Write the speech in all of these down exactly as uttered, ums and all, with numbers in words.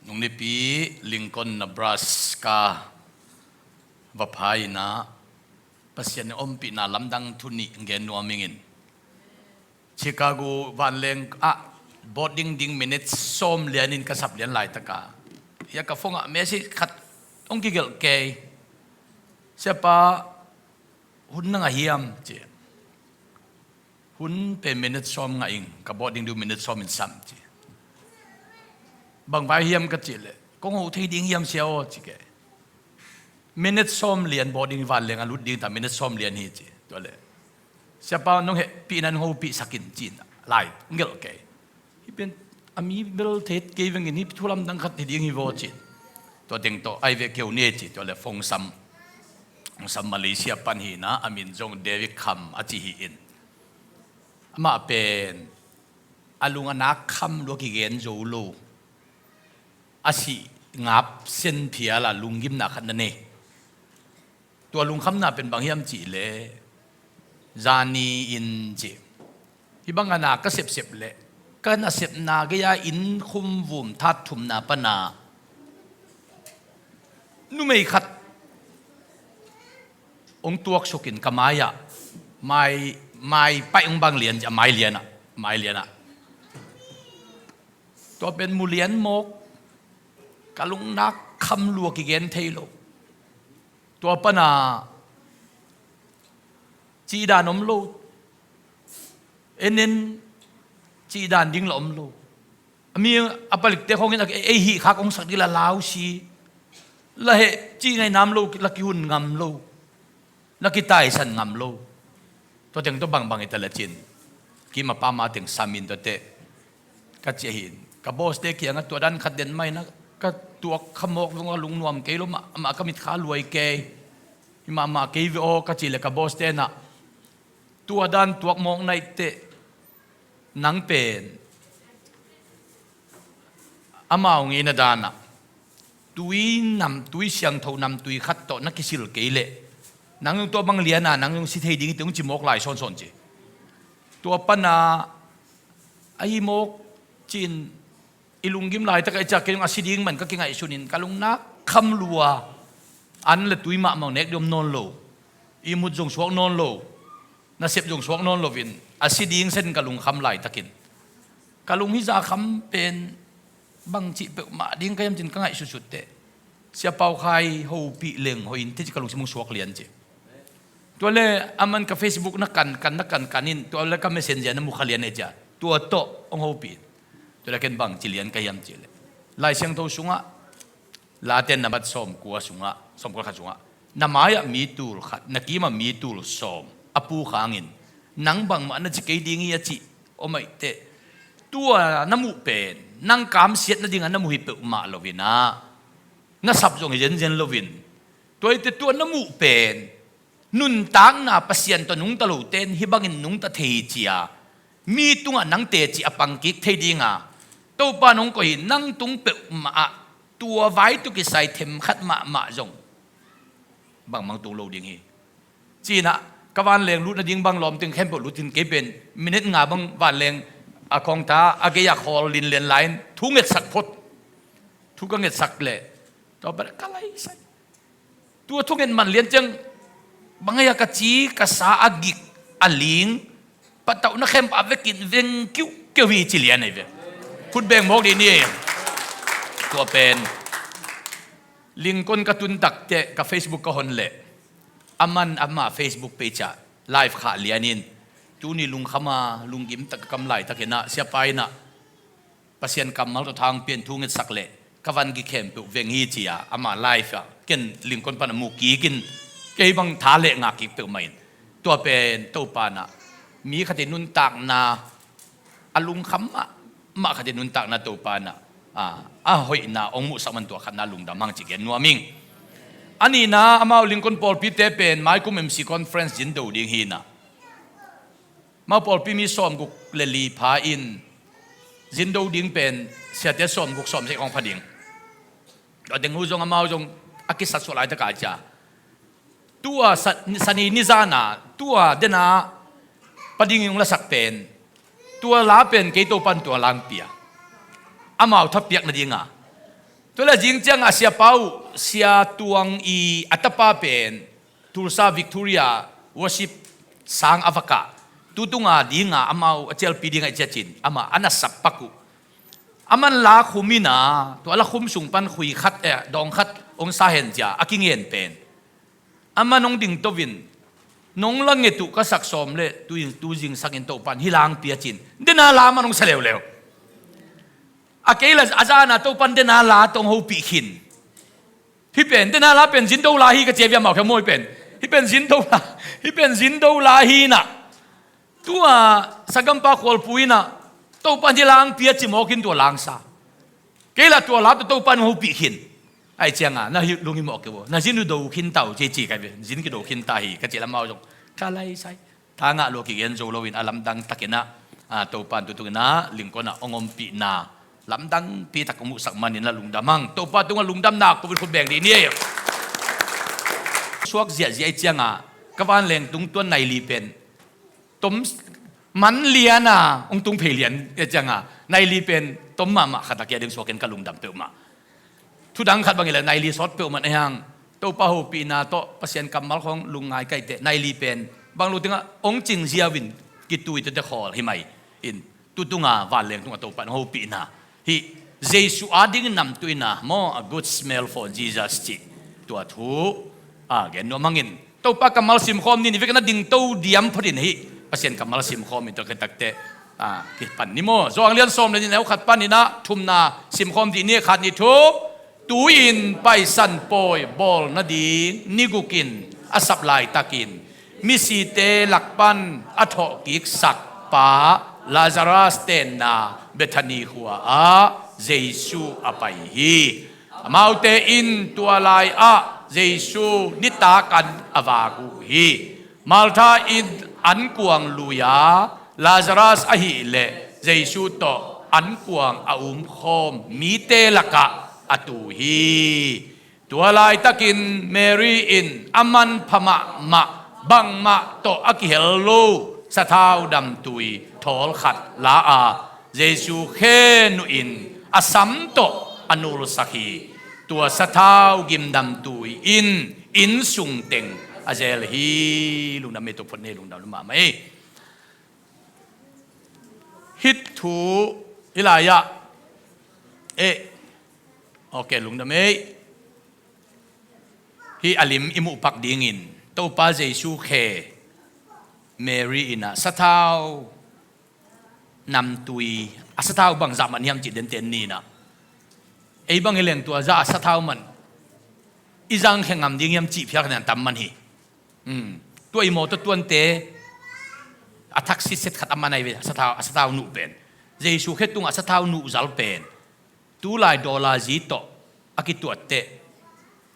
Nung nipi Lincoln, Nebraska va pha in ah, Pasian in ompihna lamdang thu nih gen nuam ing in. Chicago vanleng ah boarding ding minute sawm lian in ka sap lian laitak a, hiah ka phone ah message khat hong kigelh kei. "Siapa, hun na ngah hiam?" ci. "Hun pen minute sawm ngah ing, ka boarding ding minute sawm in sam," ci. "Bang vai hiam?" ka cih leh, "Kong ho thei ding hiam, Sia aw?" ci kei. "Minute sawm lian boarding, vanleng a lut ding ta, minute sawm lian hi," ci. Tua leh, "Siapa, nong hehpihna nong hopihsak in," ci-in lai hong gelh kei. "Hih pen a mi bel thei kei veng in, hih thu lamdang khat hi ding hi vaw," ci. "Tua teng tawh ai ve keu ni," ci. Tua leh phone sam, phone sam, Malaysia pan hi in ah, a min zong David Kham a ci hi in. Amah pen a lung a nak kham lua kigen zo lo, a sih ngap sen phial a lunggimna khat na nei. Tua lungkhamna pen bang hiam cih leh, zani in ci, hih bang a na ka sepsep leh, ka nasepna gei-a inn khumvum that thumna pan a numei khat hong tuaksuk in ka mai-ah, mai, mai paih hong bang lian ci, a mai lian ah, mai lian ah. Tua pen mu lian mawk, ka lungnak kham lua kigen thei lo. Tua pan a cihdan om lo, en en cihdan ding la om lo. A mi a palikte khawng in a, ei hih khak hong sak ding la lau si, la heh cih ngaih nam lo, la kihun ngam lo, na kitaisan ngam lo. Tua teng tawh bangbang hi ta leh cin, kim a pam a teng sam in tua teh ka ci hi in. Ka boss te kiangah tua dan khat den mah in ah, ka tuak kha mawk zong a lungnuam kei lo mah, amah ka mitkha luai kei, hih mahmah kei ve aw ka cih leh ka boss te in ah, "Tua dan tuak mawk na hih teh, nang pen amau ngeina dan ah tui nam, tui siangtho namtui khat tawh na kisil kei leh, nang zong tua bang lian a nang zong si thei ding hi teh," hong ci mawk lai sawnsawn ci. Tua pan a, "Ahi mawk," ci-in, i lunggim laitak ah i ciah kei zong a si ding man ka kingaihsun in, ka lungnak kham lua, an le tui mahmah nek ding om nawn lo, ihmut zong suak nawn lo, nasep zong suak nawn lo in, a si ding sen ka lungkham laitakin, ka lung hih zah kham pen bangcih peuhmah ding ka hiam cin ka ngaihsutsut teh, Sia Pau Khai hopih leng hoih in teci, ka lungsim hong suak lian ci. Tua leh aman ka Facebook na kankan, na kankan in, tua leh ka Messenger na mu kha lian ei cia, tua tawh hong hopih in. Tua leh ken bangci lian ka hiam cih leh, Lai Siangtho sungah, Late nambat sawmkua sungah, sawmkua khat sungah, "Na mai-ah mi tul khat, na kimah mi tul sawm a puk hangin, nang bangmah na ci kei ding hi," a cih om ahih teh, tua na muh pen nang kamsiat nadingah na muh hi peuhmah lo in ah, na sap zong hi zenzen lo in, tua ahih teh tua na muh pen nuntakna Pasian tawh nungta lote in hih bangin nungta thei hi ci-a, mi tungah nang teci a pangkik thei ding a, Topa in hong koih hi, nang tung peuhmah ah tua vai tawh kisai themkhat mahmah zong bangmah tung lo ding hi, ci-in ah, ka vanleng lut nading bang lawm teng khempeuh lut in, kei pen minute nga bang vanleng a khawngta a gei-ah khawl linlen lai-in thu ngetsak phot. Thu ka ngetsak leh, tua pan ka laisai. Tua thunget man lian ciang, bang hia, ka ci ka sa a gik a ling, patauhna khempeuh a vekin veng kiuhkiuh hi ci lian ahi ve. Khut beng mawk dih ni. Tua pen Lincoln ka tun tak teh ka Facebook ka hon leh, aman ama Facebook page ah live khah lian in, tuni lungkham a lunggim tak ka kam laitakin ah, Siapa in ah Pasian kammal tawh tha hong pia in thu ngetsak leh ka van gik khempeuh veng hi ci-a, ama live ah ken Lincoln pan a mu kik in, kei bang tha leh ngak kik peuhmah in. Tua pen Topa in ah mi khat i nuntakna, a lungkham mahmah khat i nuntakna Topa in ah, a, a hoihna hong muhsak man, tua khatna lungdam hang ci gen nuam ing. A nihna, amau Lincoln pawlpite pen maikum M C conference zin do ding hi in ah, amau pawlpi mi sawmguk le li pha in, zin do ding pen siate sawmguk sawmsagih khawng pha ding. Tua teng uh zong amau zong a kisat suah laitak a cia, tua sa-, sani nizan a tua den a pa ding in hong lasak pen, tua la pen kei Topa in tua la hong pia, amau thapiak nading a. Tua le zing ciangah Sia Pau, Sia Tuang i a tapa pen Tulsa Victoria worship sang a va kah. Tutunga dinga amau a cialpi dingah i ciacin amah a na sap pak uh. Aman la khum ina, tua la khum sung pan khui khat, eh, dawng khat hong sa hen cia a kingen pen. Aman hong dingto in, nong la nget uh ka sak sawm le tu, tu zing sakin Topan hi lang pia cin. Dena la aman hong sa leuleu. A kei la a zana Topan dena la tawh hong hopih khin. Hih pen dena la pen zindo la hi ka cia viam mau khe mawi pen. Hih pen zindo la, hih pen zindo la hi na. Tua sagampa khualpu ina Topan hi lang pia ci mawkin tua langsa. Kei la tua la tawh Topan hong hopih khin. Ai cianga na hi lung hi mawk kei vo. Na zin uh do khin tau ci ci kai ve. Zin kido khin ta hi ka ci lamau zong. Ka lai sai. Thangah lua kigen zo loin a lamdang takinah, ah, Topan tutunginah lingkonah hong ompihna lamdang pitak hong muhsak maninah lungdam hang. Topa tungah lungdamna covid khut beng dih ni. Suak ziahziah i ciangah ka vanleng tung tuan naili pen tom man liana hong tung phei lian i ciangah naili pen tom mahmah khat a kia ding suakin ka lungdam peuhmah. Thudang khat bangin le naili sawt peuhmah na hiang. Topa hopihna tawh Pasian kammal khawng lungngai kaihte naili pen bang lo tingah hong cing ziau in kitui tete khawl hi mai in tutunga vanleng tungah Topa in hopihna hih Jesu a dingin namtuina maw, a good smell for Jesus cih tua thu a gen nuam hangin Topa kammal simkhawm ni ni vek na dingto diam photin hih Pasian kammal simkhawm in tua khetakte a kipan ni maw. Johan lian sawm le ni neu khat paninah thumna simkhawm dih ni khat ni thu. Tu-in Paisan pawi bawl nading ni gukin a sap laitakin misite lakpan a thawhkiksak pa Lazarus tenna Bethany khua-ah Jesu a pai hi. Amaute in tua lai-ah Jesu nitak an a vak uh hi. Martha in ankuang lui-a Lazarus ahileh Jesu tawh ankuang a umkhawm mite lakah a tu hi. Tua laitakin Mary in a manpha mahmah bangmah tawh a kihel lo sathau damtui thawl khat la a Jesu khe nuhin a sam tawh a nulsak hi. Tua sathau gimdamtui in inn sung teng a zel hi. Lungdam ei, tua phot nei, lungdam mahmah ei. Hih thu hi lai-ah eh, ok, lungdam ei. Hih a lim i muhpak dingin Topa Jesu khe Mary inah sathau namtui a sathau bangzah man hiam cih denten ninah ei bang hi leng tua zah a sathau man i zang khe ngam ding hiam cih phial khat nan tam man hi. Tua i mawtaw tuante a thak sitset khat a man ai ve, a sathau, a sathau nuh pen Jesu khe tungah a sathau nuh zal pen tulai dollar zi tawh a kituatteh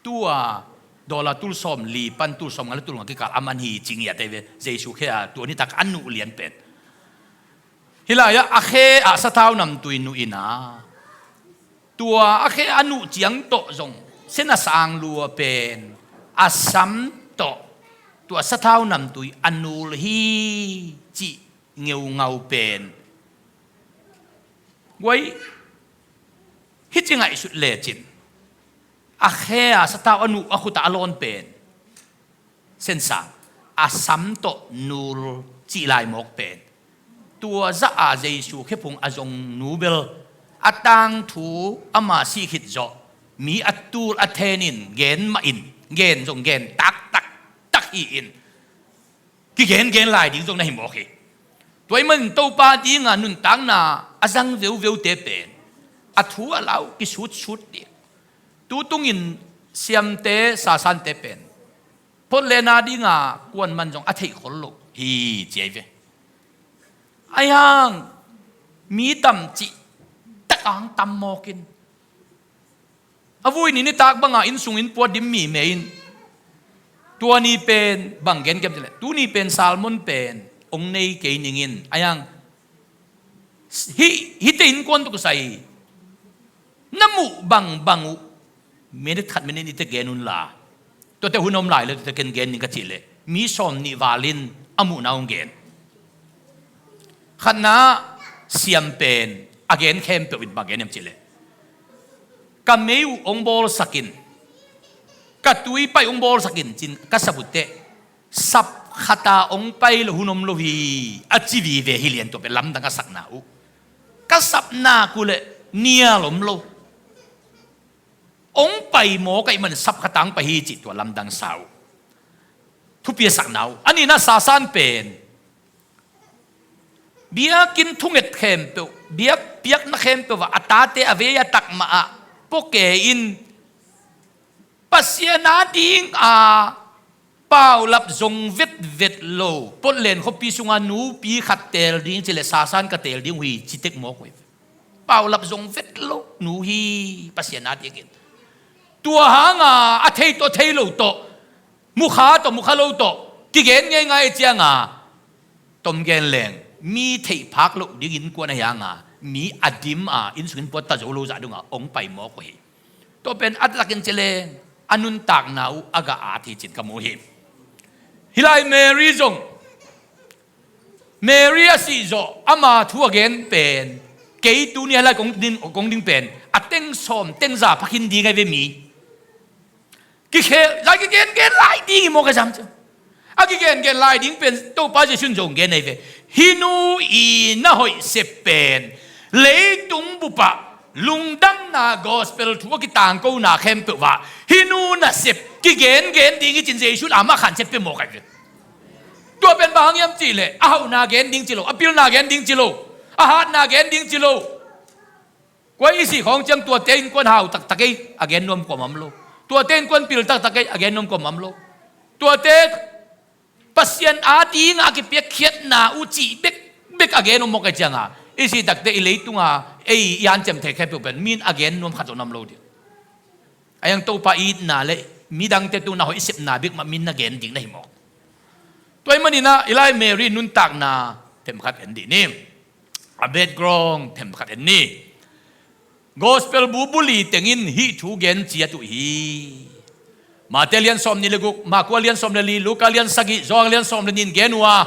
tua dollar tulsawm li pan tulsawm nga le tulnga kikal a man hi ci ngiat ai ve. Jesu khe a tua nitak a nuh lian pen hi lai-ah a khe ah sathau namtui nuh inah tua a khe a nuh ciang tawh zong sena sang lua pen a sam tawh tua sathau namtui a nul hi cih ngeungau pen guai hi ci ngaihsut lecin a khe a sathau a nuh a khutah a lawn pen sensang a sam tawh nul cih lai mawk pen tua zah a Jesu khephung a zong nu bel a tangthu ama sih khit zawh mi a tul a thenin gen mahin gen zong gen taktak tak hi-in kigengen lai ding zong na hi mawk hi. Tua ahih manin Topa dinga nuntakna a zang veuveute pen a thu a lau kisutsut ding. Tutungin siamte sasante pen photlenna dinga kuan man zong a theih khol lo hi ci ai ve. Ai hang mi tam cih tak ang tam mawkin a vui ni nitak banga inn sungin puat dim mi mei in tua ni pen bang gen kem cileh tu ni pen salmon pen ong nei kei ningin ai hang hih hihte innkuan tawh kisai na muh bangbang uh minit khat minit nihte gen unla tuate hun om lai le tuate ken gen ning ka cihleh mi sawm nih valin a muhna hong gen. Khatna siam pen a gen khempeuh in bang gen em cihleh ka mei uh hong bawlsak in, ka tuipaih hong bawlsak in, ci-in ka sap uh teh, sap khata hong pai lo hun om lo hi, a ci vive hi lian. Tua pen lamdang a sakna uh. Ka sap nak uh leh nial om lo. Hong pai mawk ahih man sap khata hong pai hi cih tua lamdang sa uh. Thupi a sakna uh. A nihna, Sasan pen biakinn thunget khempeuh, biak, biakna khempeuh ah a tate a vei a tak mah ah pua kei in, Pasian a ding a paulap zong vetvet lo, Portland khuapi sunga nupi khat teel ding ci leh Sasan ka teel ding uh hi, ci tek mawk uh hi. Paulap zong vet lo nu hi, Pasian a dingin. Tua hanga a thei tawh, thei lo tawh, mukha tawh, mukha lo tawh kigen ngeingai cianga, tom gen leng mi theih phak loh ding innkuan ahi hanga, mi a dim a inn sungin puatta zo lo zah dongah hong pai mawk uh hi. Tua pen a takin ci leng a nuntakna uh a gah at hi cin ka mu hi. Hih lai Mary zong, Mary a sih zawh ama thu a gen pen, kei tuni hih lai kong ding, kong ding pen a teng sawm teng za pha khin ding ahi ve mi. Kikhel, za kigengen lai ding hi mawk a zam ci. A kigengen lai ding pen Topa Jesu in zong gen ahi ve. Hih nu i na hoih sep pen leitung bupah lungdamna gospel thu a kitangkona khempeuh ah hih nu nasep kigengen ding hi cin Jesu in amah khan sep pe mawk ahi ve. Tua pen bang hang hiam cih leh a hauhna gen ding ci lo, a pilna gen ding ci lo, a hatna gen ding ci lo. Kua i sih khawng ciang tuate innkuan hau taktak ei, a gen nuam kua mah om lo. Tuate innkuan pil taktak ei, a gen nuam kua mah om lo. Tuate Pasian a dingah a kipiakkhiatna uh cih bekbek a gen uh mawk ahi cianga, i sih takte i leitunga ei i hanciam thei khempeuh pen mi in a gen nuam khat zong na om lo ding. A hiang Topa itna le midangte tung na hoih sepna bek mah mi in na gen ding na hi mawk. Tua ahih maninah hih lai Mary nuntakna themkhat en dih ni. A background themkhat en ni. Gospel bu buli tengin hih thu gen ciat uh hi. Mate lian sawm nih le guk, Marku a lian sawm le li, Luka lian sagih, Johan lian sawm le nih in gen uh a,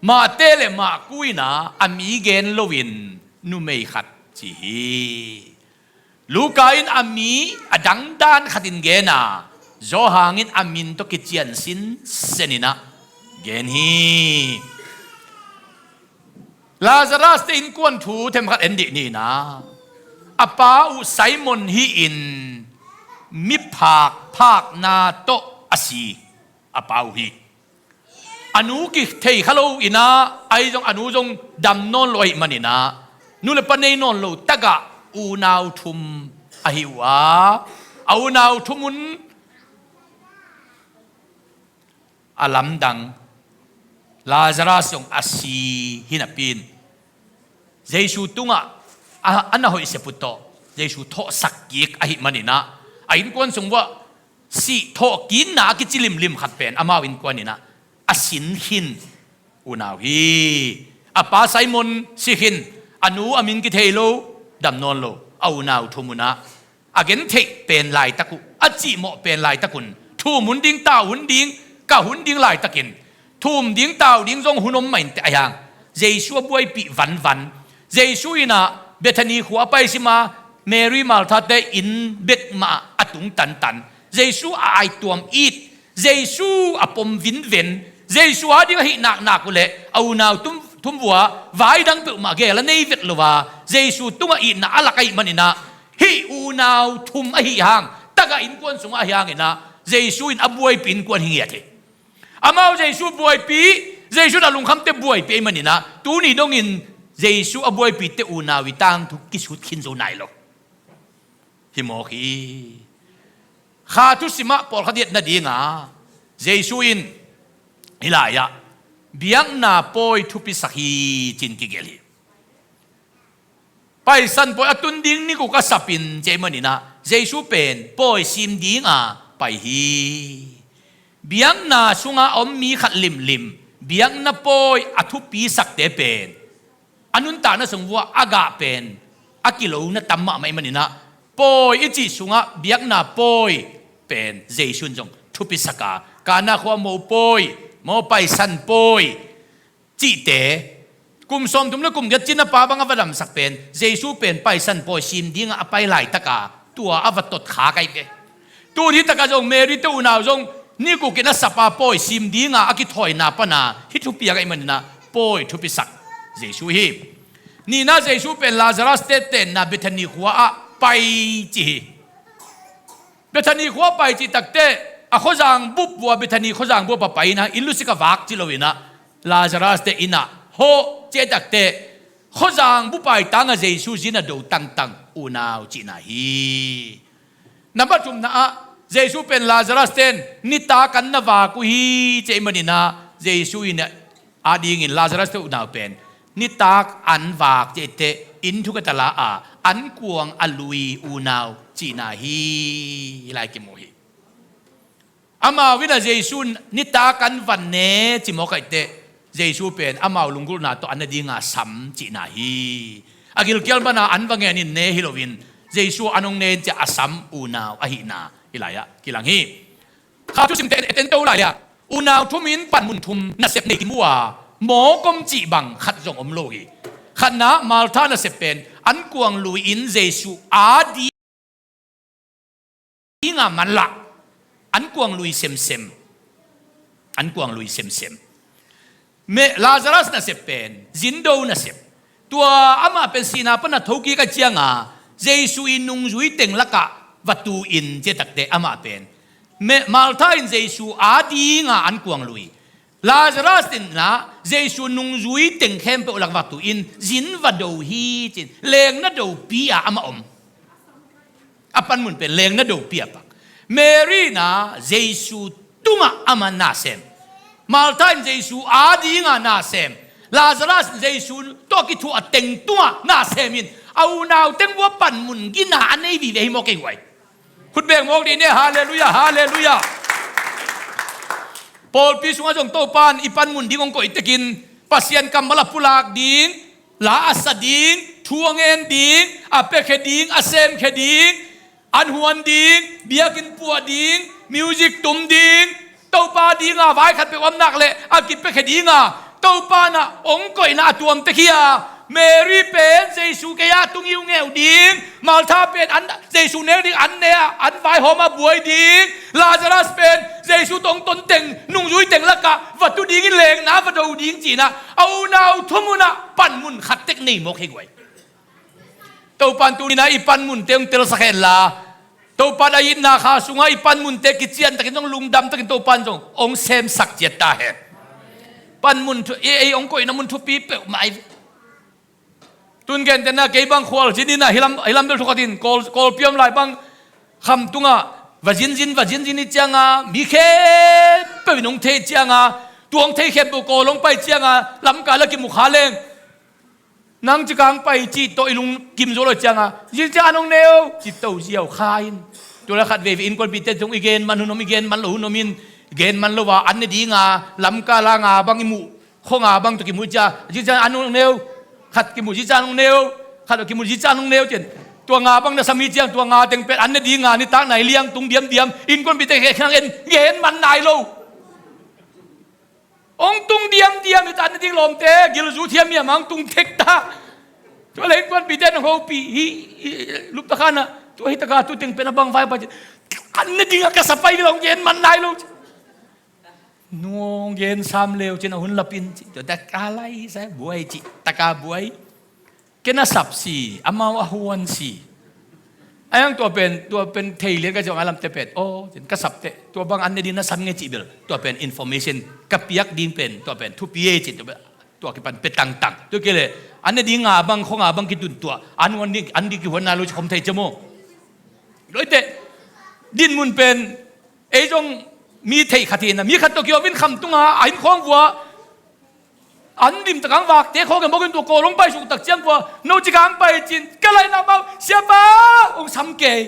Mate le Marku inah a mi gen loin numei khat ci hi. Luka in a mi a dangdan khatin gen a, Johan in a min tawh kician sinsen inah gen hi. Lazarus te innkuan thu themkhat en dih ni inah, a pa uh Simon hi-in miphak phakna tawh a si a pa uh hi. A nu kithei kha lo inah, ahi zong a nu zong dam nawn lo ahih maninah, nu le pa nei nawn lo tagah unau thum ahi uh a, a unau thum un a lamdang Lazarus zong a si hi napi-in, Jesu tungah a, a na hoih sep uh tawh Jesu thawhsak kik ahih maninah, a innkuan sung vuah sih thawhkikna a kici limlim khat pen amau innkuan inah a sin khin unau hi. A pa Simon si khin, a nu a min kithei lo, dam nawn lo, a unau thum unah a gentheih pen laitak uh, a cihmawh pen laitak un, thum hun ding, tau hun ding, kah hun ding laitakin, thum ding, tau ding zong hun om mah inteh ahi hang, Jesu a buaipih vanvan. Jesu inah Bethany khua a pai sima, Mary Martha te inn bek mah a tung tantan. Jesu a aituam it, Jesu a pom vinven, Jesu a ding ahih naknak uh leh a unau thum, thum vuah vai dang peuhmah gel a nei vet lo a, Jesu tungah itna a lak ahih maninah, hih unau thum ahi hang, tagah innkuan sungah ahi hanginah Jesu in a buaipih innkuan hi ngiat hi. Amau Jesu buaipih, Jesu in a lungkhamte buaipih ahih maninah tuni dongin Jesu a buaipihte unau i tangthu kisut khin zo nai lo. Hi mawk hi. Kha thusimah pawlkhat i et nadinga Jesu in hih lai-ah biakna pawi thupisak hi cin kigelh hi. Paisan pawi a tun ding ni guk a sapin, ci ahih maninah Jesu pen pawi sim dinga pai hi. Biakna sunga a om mi khat limlim biakna pawi a thupisakte pen a nuntakna sung vuah a gah pen a kilo na tam mahmah ahih maninah, pawi i cih sungah biakna pawi pen Jesu in zong thupisak a, Kana khua mo pawi, mo paisan pawi cihte, Kum sawmthum le kum giat cina pa bang a va damsak pen, Jesu pen Paisan pawi sim dinga a pai laitaka tua a va tot kha kai ve. Tuni taka zong Mary te unau zong nikukin a sapa pawi sim dinga a kithawina pana hih thupi a kai manina pawi thupisak Jesu hi. Nina Jesu pen Lazarus te tenna Bethany khua ah pai ci hi. Bethany khua pai cih takte a khuazang bup vua Bethany khuazang bup a paina inn lusik a vak ci loina Lazarus te ina hawh cih takte khuazang bupai tanga Jesu zin a do tangtang unau cihna hi. Nambat thumna ah Jesu pen Lazarus ten nitak an na vak uh hi cih manina Jesu in adingin Lazarus te unau pen nitak an vak cihte inn thukhat a la a ankuang a lui unau cihna hi lai kimu hi. Amau in a Jesu nitak an van ne ci mawk aihte Jesu pen amau lunggulhna tawh an na dinga sam cihna hi. A gilkial mana an va ngenin ne hi loin Jesu an hong ne in cia a sam unau ahihna hi lai-ah kilang hi. Kha thu simte en to lai-ah unau thum in panmun thum nasep nei kimu a mawk om cih bang khat zong om lo hi. Khatna Martha nasep pen ankuang lui in Jesu a dinga manlah ankuang lui semsem. Ankuang lui semsem. Meh Lazarus nasep pen zindo nasep. Tua amah pen sihna pana thokik a cianga Jesu i nungzui teng lakah va tu in cih takte amah pen meh Martha in Jesu a dinga ankuang lui. Lazarus in na Jesu nungzui teng khempeuh lak va tu in zin va do hi cin lengna dopi a amah om. A panmun pen lengna dopi a pak. Mary na Jesu tungah amah na sem. Martha in Jesu a dinga na sem. Lazarus in Jesu tawh kithuah teng tungah na sem in a unau teng vua panmun gina a nei vive hi mawk ei guai. Khut beng mawk dih ne, halleluiah, halleluiah. Pawlpi sungah zong Topan i panmun ding hong koih tekin Pasian kammal a pulak ding, la a sa ding, thu a ngen ding, a piakhia ding, a semkhia ding, an huan ding, biakinn puah ding, music tum ding, Topa dinga vai khat peuh om nak leh a kipiakhia dinga Topa na hong koihna a tuam tek hi a. Mary pen Jesu kei-ah tung i uh ngeuh ding, Martha pen an Jesu nek ding an ne-ah an vaihawm a buai ding, Lazarus pen Jesu tongton teng nungzui teng lakah va tu dingin lengna va do ding cinah a unau thum unah panmun khat tek nei mawk hi guai. Topan tunina i panmun te hong telsak henla Topan a itna kha sungah i panmunte kician takin zong lungdam takin Topan zong hong semsak ciat ta hen. Panmun thu, ei, ei hong koihna mun thupi peuhmah ei. Tun gentena kei bang khualzin inah hilam, hilam bel thukhatin kawl, kawlpi om lai bang khamtungah va zinzin, va zinzin i cianga mi khempeuh in hong thei cianga tuang thei khempeuh kawl hong pai cianga lamkal a kimu kha leng. Nang cikang pai cih tawh i lungkim zo lo cianga zingciang an hong neu ci to ziau kha in. Tua le khat veve innkuanpite zong i gen man hun om, i gen man lo hun om in, gen man lo a an ne dinga lamkal a nga bang i muh, khua nga bang tawh kimuh cia zingciang an hong neu, khat kimuh zingciang an hong neu, khat tawh kimuh zingciang an hong neu cian. Tua nga bang na sam hi ciang tua nga teng pen an ne dinga nitak nai liang tung diamdiam innkuanpite khekhnang en gen man nai lo. Hong tung diamdiam hi ta, an ne ding lawmte gilzu thiam hiam a hong tung thek ta. Tua le innkuanpite nong hopih hi, hi lupta khanah tua hi taka tu teng pen a bang vai pa ci. An ne dingah ka sa pai lo hong gen man nai lo ci. Nung hong gen sam leu cin a hun lapin ci. Tua taka lai sa buai ci. Taka buai. Ken a sap si, amau a huan si. A yang tua pen, tua pen thei lian ka zong a lamte pen. Oh, ka sap teh. Tua bang an ne ding na sam nge cih bel. Tua pen information ka piak ding pen. Tua pen thupi e cih tua pen. Tua kipan pe tangtang. Tua kei le an ne ding nga bang, khua nga bang kitun tua. An huan ding, an ding kihuan na lo ci khom thei cemo. Loi teh. Din mun pen. Ei zong mi theih khat hi na. Mi khat tawh kiovin kham tunga a inn khawng vua. An dim takang vakte khawng kei mawkin tua kawl hong pai suk tak ciang kua no cikang pai cin ka lai na mau siapa hong sam kei.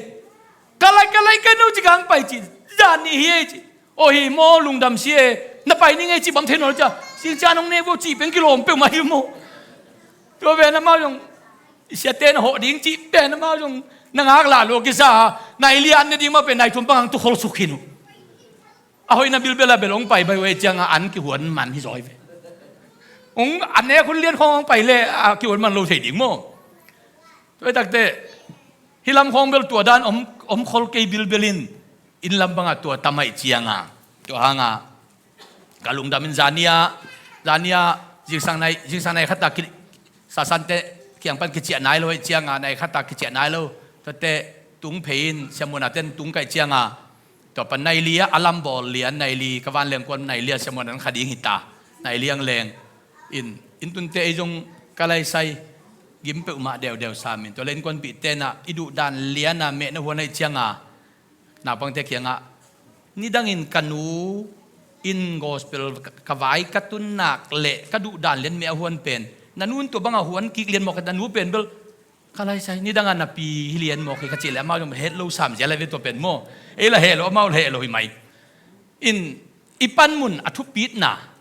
Ka lai ka lai ka no cikang pai cin zan ni hi ei ci. Aw hi maw lungdam si e na pai ning ei ci bang thei nawl cia. Singcia nong ne vo ci peng kilawm peuh mah hi maw. Tua ve na mau zong i siate na hawh ding ci pen na mau zong na ngak lah lua kisa. Nai lian na ding mah pen nai thum pangang tu khol suk hin uh. A hoihna bilbel a bel hong pai bai uh ei cianga an kihuan man hi zawi ve. Hong a nek hun lian khawng hong pai le a kihuan man lo thei ding maw? Tua hi takte hih lam khawng bel tua dan om, om khol kei bilbel in, inn lam bangah tua tam ahih cianga, tua hanga ka lungdam in zania, zania zingsang nai, zingsang nai khata ki, sasante kiang pan kiciah nai lo ahih cianga, nai khata kiciah nai lo. Tuate tung phei in siamuana ten tung kaih cianga, tua pan nai li ah a lam bawl lian, nai li ka vanleng kuan nai li ah siamuana kha ding hita, nai li ang leng in, inntunte ei zong ka laisai gim peuhmah deudeu samin, tua le innkuanpih tenah i duhdan liana mehna huan ahih cianga, naupangte kiangah, nidangin ka nu in gospel ka, ka vai ka tun nak le ka duhdan lian meh a huan pen, na nun tua banga huan kik lian mawk, na nu pen bel ka laisai nidanga napi hi lian mawk hi ka cih le amau zong het lo sam zia lai ve tua pen maw? Ei la heh lo, amau la heh lo hi mai. In i panmun a thupitna,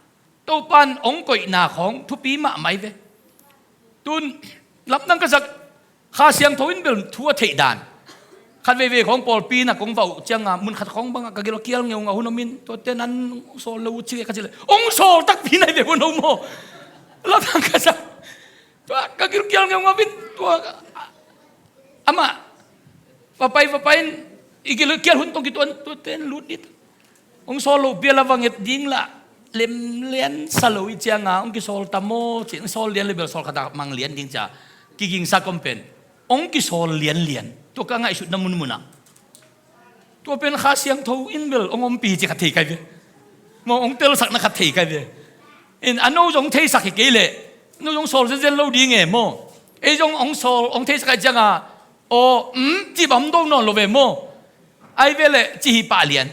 Topan hong koihna khawng thupi mahmah hi ve. Tun lamdang ka zak, Kha Siangtho in bel thu a theih dan. Khat veivei khawng pawlpi na kong vauh cianga mun khat khawng bangah ka gilkial ngeungau hun om in, tuate nan hong sawl lo uh ci ka cih le hong sawl takpi nai ve hun om maw? Lamdang ka zak. Tua ka gilkial ngeungau in tua amah va pai va pai in i gilkial hun tong kituan tuate in lut dit. Hong sawl loh pial a va nget ding lah lemlian sa lo i cianga hong kisawl ta maw ci, hong sawl lian le bel sawl khata mang lian ding cia kigingsak om pen hong kisawl lianlian. Tua ka ngaihsutna munmunah tua pen Kha Siangtho in bel hong ompih ci khat thei kai ve. Maw, hong telsakna khat thei kai ve. In a no zong theisak hi kei leh no zong sawl zenzen lo ding e maw? Ei zong hong sawl hong theisak ai cianga aw um ci bam do nawn lo ve maw? Ai ve leh ci hi pah lian.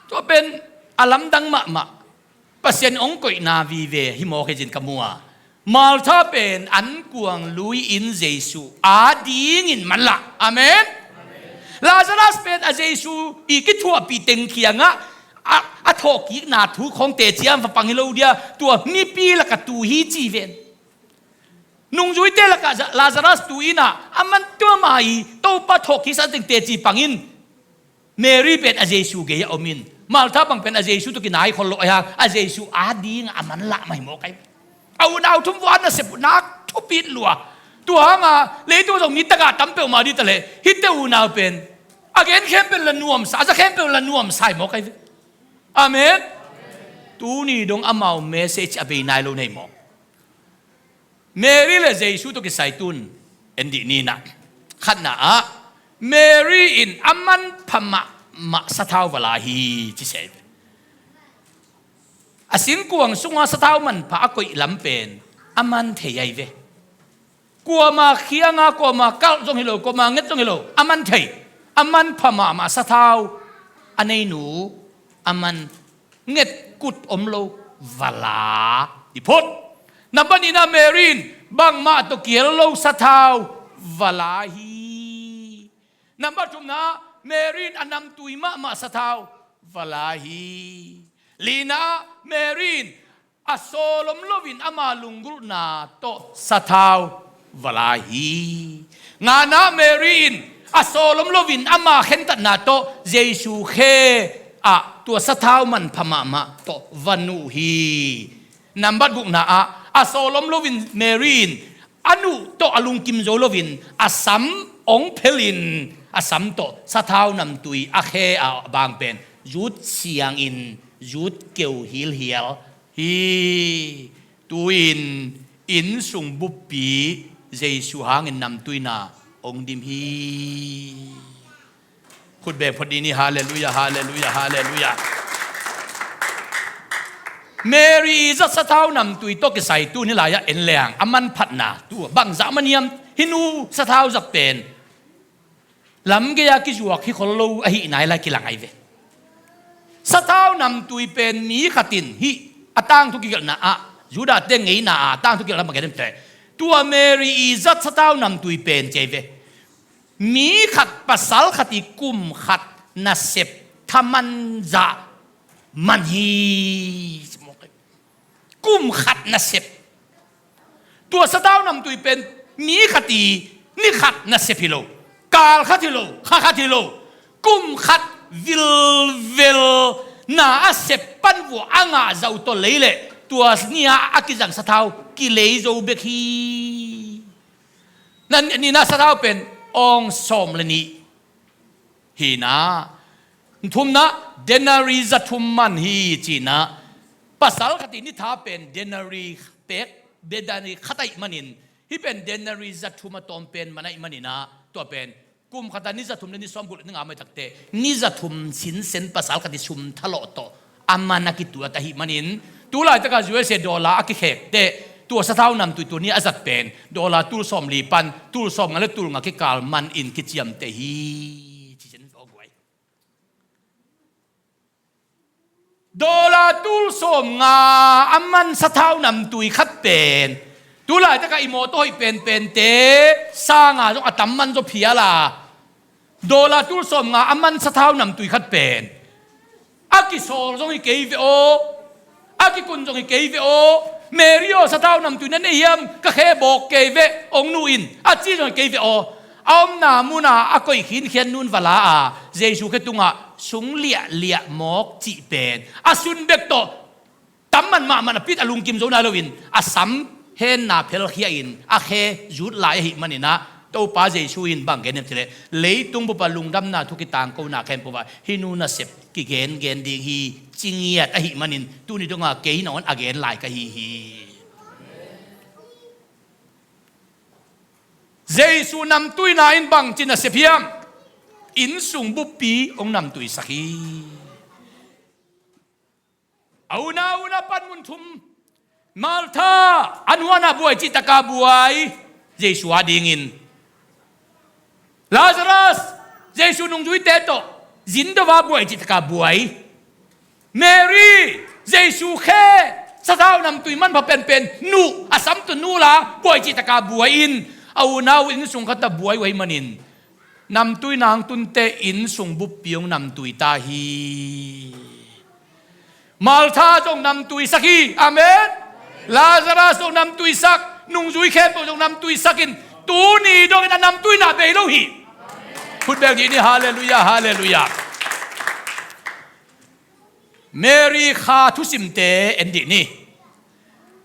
Tua pen a lamdang mahmah. Pasian hong koihna vive hi mawk hi cin ka mu a. Martha pen an kuang lui-in Jesu adingin manlah. Amen. Lazarus pen a Jesu i kithuahpih teng kiangah a, a thawhkikna thu khawng teci a va pang hi lo dia, tua mipi lakah tu hi ci ven. Nungzuite lakah Za-, Lazarus tu inah a man tua mai Topa thawhkiksa teng teci pangin Mary pen a Jesu gei a om in, Martha bang pen a Jesu tawh kinai khol lo ahi hang, a Jesu ading a manlah mah hi maw kai. A unau thum vua nasep uh nak thupit lua. Tua hanga leitung zong mi tagah tam peuhmah dih ta leh hihte unau pen a gen khempeuh la nuamsa, a za khempeuh la nuamsa hi maw kai ve. Amen. Tuni dong amau message a bei nai lo nei maw? Mary le Jesu tawh kisai tun en dih ni nah. Khatna ah Mary in a manpha mahmah sathau va la hi ci sia hi ve. A singkuang sunga sathau manpha a koih lam pen a man thei ahi ve. Kuama khianga kuama kalh zong hi lo, kuama nget zong hi lo, a man thei. A manpha mahmah sathau a neinu a man nget kut om lo va la hi phot. Nambat nihna Mary in bangmah tawh kihel lo sathau va la hi. Nambat thumna Mary in a namtui mahmah sathau va la hi. Lina Mary in a sawl om loin ama lunggulhna tawh sathau va la hi. Ngana Mary in a sawl om loin ama khentatna tawh Jesu khe ah tua sathau manpha mahmah tawh va nuh hi. Nambat gukna ah a sawl om loin Mary in a nuh tawh a lungkim zo loin a sam ong phelin a sam tawh sathau namtui a khe a bang pen zut siangin zut keu hilhial hi. Tu-in inn sung buppi Jesu hangin namtuina ong dim hi. Khut beng phot dih ni. Halleluia, halleluia, halleluia. Mary i zat sathau namtui tawh kisai tuni lai-ah en leng a manphatna tu bangzah man hiam? Hih nu sathau zat pen lamgei-a kizuak hi khol lo ahi nai lai kilang ahi ve. Sathau namtui pen mi khat in hih a tangthu kigelhna ah Judah te ngeina a tangthu kigelhna bang gen te tua Mary i zat sathau namtui pen ci ahi ve. Mi khat pasal khat i kum khat nasep thaman zah man hi. Kum khat nasep. Tua sathau namtui pen mi khat i ni khat nasep hi lo, kal khat hi lo, kha khat hi lo, kum khat vilvel na a sep pan vua a ngah zau tawh lei leh Tua ni-a a kizang sathau kilei zo bek hi. Na, nihna sathau pen awng sawm le nih hi-in ah, thumna denari za thum man hi ci-in ah, pasal khat i ni tha pen denari pek, denari khat ahih manin, hih pen denari za thum a tawm pen man ahih manin ah, tua pen kum khat a ni za thum le ni sawmguk le ni nga mah i tak teh, ni za thum sinsen pasal khat i sum thalawh tawh a man a kituat ahih manin, tu laitak a U S A dollar a kikhek teh, tua sathau namtui tuni a zat pen dollar tul sawmli pan tul sawmnga le tul nga kikal man in kiciamteh hi. Ci sin aw guai. Dollar tul sawmnga a man sathau namtui khat pen, tu laitak a i mawtaw hoih penpente sang a zong a tam man zaw phial a, dollar tul sawmnga a man sathau namtui khat pen a kisawl zong hi kei ve aw, a kikun zong hi kei ve aw. Mary aw, sathau namtui na nei hiam? Ka khe bawk kei ve, ong nu in, a ci zong hi kei ve aw. A omna mun a a koih khinkhian nu in va la a, Jesu khe tungah sung liahliah mawk cih pen a sun bek tawh tam man mahmah napi-in a lungkim zo nai loin, a sam henna phelkhia in a khe zut lai ahih manin ah, Topa Jesu in bang gen hiam cih leh, leitung bup a lungdamna thu kitangkona khempeuh ah hih nu nasep kigengen ding hi, ci ngiat ahih manin, tuni dong a kei nangawn a gen lai ka hi hi. Jesu namtuina in bangci nasep hiam? Innsung buppi hong namtuisak hi. A unau, unau panmun thum. Martha, a nuan a buai cihtak a buai, Jesu adingin. Lazarus, Jesu nungzuite tawh zin do a buai cihtak a buai. Mary, Jesu khe, sathau namtui manpha penpen nu, a sam tawh nu la buai cihtak a buai in, a unau innsung khat ah buai uh ahih manin, namtuina hong tun teh innsung buppi hong namtui ta hi. Martha zong namtuisak hi. Amen. Lazarus zong namtuisak, nungzui khempeuh zong namtuisak in, tuni dongin a namtuina bei lo hi. Khut beng dih ni. Halleluiah, halleluiah. Mary kha thusimte en dih ni.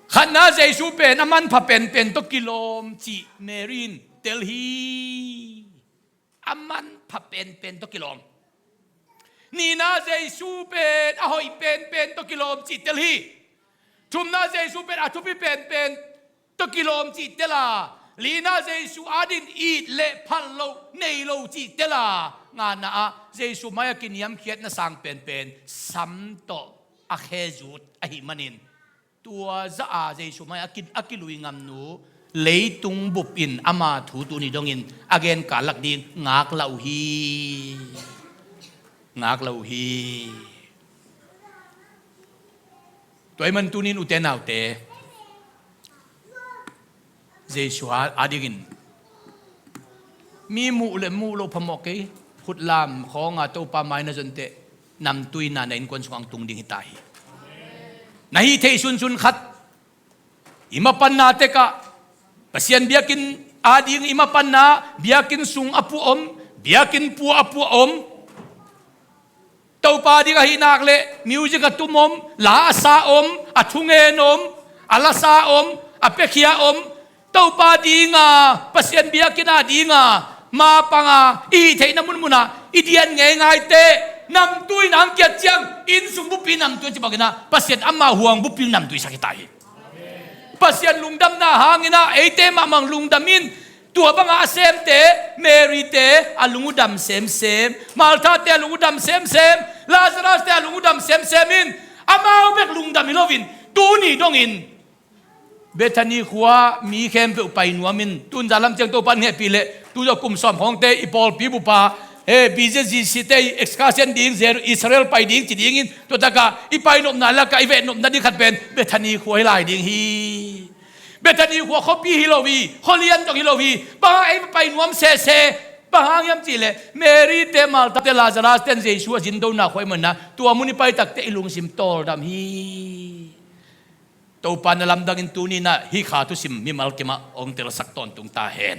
Khatna, Jesu pen a manpha penpen tawh kilawm cih Mary in tel hi. A manpha penpen tawh kilawm. Nihna, Jesu pen a hoih penpen tawh kilawm cih tel hi. Thumna, Jesu pen a thupi penpen tawh kilawm cih tel a, lina, Jesu adingin it le phat loh nei lo cih tel a, ngana ah Jesu mai-ah kiniamkhiatna sang penpen sam tawh a khe zut ahih manin, tua zah a Jesu mai-ah a ki, a kilui ngamnu, leitung bup in ama thu tuni dongin a gen kal lak ding ngak lah uh hi. Ngak lah uh hi. Tua ahih man tunin ute naute, Jesu a, adingin mi muh le muh loh phamawh kei, khutlam khawng a Topa mai na zon teh, namtuina na innkuan sungah hong tung ding hi ta hi. Na hih theih sunsun khat, i mapanna tekah, Pasian biakinn ading i mapanna, biakinn sung a puah om, biakinn pua a puah om. Topa ding ahih nak leh music a tum om, la a sa om, a thungen om, a lasa om, a piakhia om. Topa dinga, Pasian biakinn a dinga, mapanga, i hih theihna munmunah i dian ngeingai teh, namtuina hong kiat ciang, innsung buppi namtui ci bangin ah, Pasian ama huang buppi namtuisak hi ta hi. Pasian lungdamna hangin ah eite mahmah lungdam in, tua banga a semte, Mary-te a lung uh dam semsem, Martha-te a lung uh dam semsem, Lazarus-te a lung uh dam semsem in, amau bek lungdam hi loin, tuni dongin Bethany khua mi khempeuh pai nuam in, tun zan lam ciang Topa in hehpih leh, tu zawh kum sawm khawngte i pawlpi bup a, he, B Z G C te i excursion ding, Jer-, Israel pai ding ci dingin, tua takah i pai nopna lakah i veh nopna ding khat pen Bethany khua hi lai ding hi. Bethany khua khuapi hi lo hi, khualian zong hi lo hi. Bang hang ei pai nuam sese? Bang hang hiam cih leh Mary-te, Martha-te, Lazarus-te in Jesu a zindona khua ahih manin ah, tua mun i pai takteh i lungsim tawldam hi. Topa na lamdangin tuni-in ah hih kha thusim mimal kim ah hong telsak tawntung ta hen.